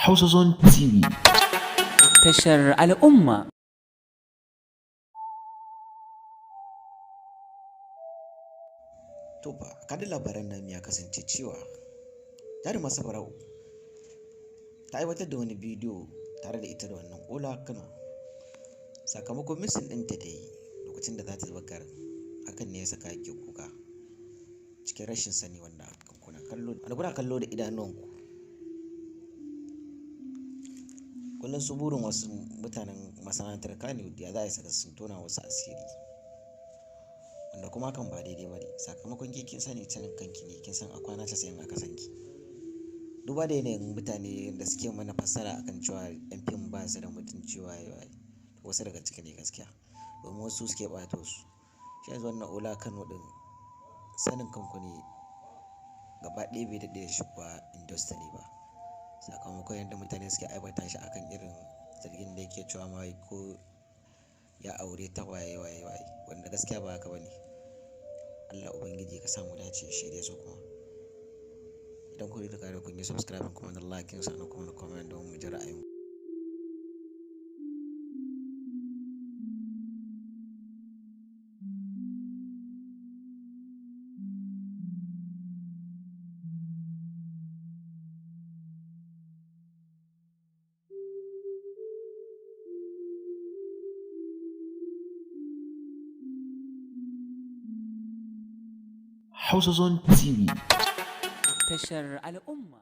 Hausa Zone TV. Tashar al'umma. To fa, kanin labaran namu ya kasance cewa jaruma Safara'u ta aiwatar da wani bidiyo tare da ita da wannan Ola Kano sakamakon missing ɗinta da yi lokacin da za ta bar garin. Hakan ne ya saka yake kuka cikin rashin sani, wanda kuna kallo, wanda kuna kallo da idanuwanku. Kullum su burin wasu mutanen masana'antar Kannywood ya za a yi saka sun tona wasu asiri, wanda kuma hakan ba daidai ba ne, sakamakon ke kin sani, sanin kanki ne, kin san a kwana 90 aka san ki. Duba da yanayin mutane da suke mana fassara akan cewa yan fim ba su da mutunci, waye waye, wasu daga ciki ne gaskiya, domin wasu suke ɓata wasu. Shi yanzu wannan Ola Kano ɗin, sanin kanku ne, gaba ɗaya bai daɗe da shigowa industry ba, sakamakon yadda mutane suke aibata shi akan irin zargin da yake cewa ma ko ya aure ta, waye waye waye, wanda gaskiya ba haka ba ne. Allah Ubangiji ka samu dace, shirye su. Kuma idan kun riga da kun yi subscribe kuma da like, sannan kuma da comment don mu ji ra'ayinku. Hausa Zone TV. Tashar al'umma.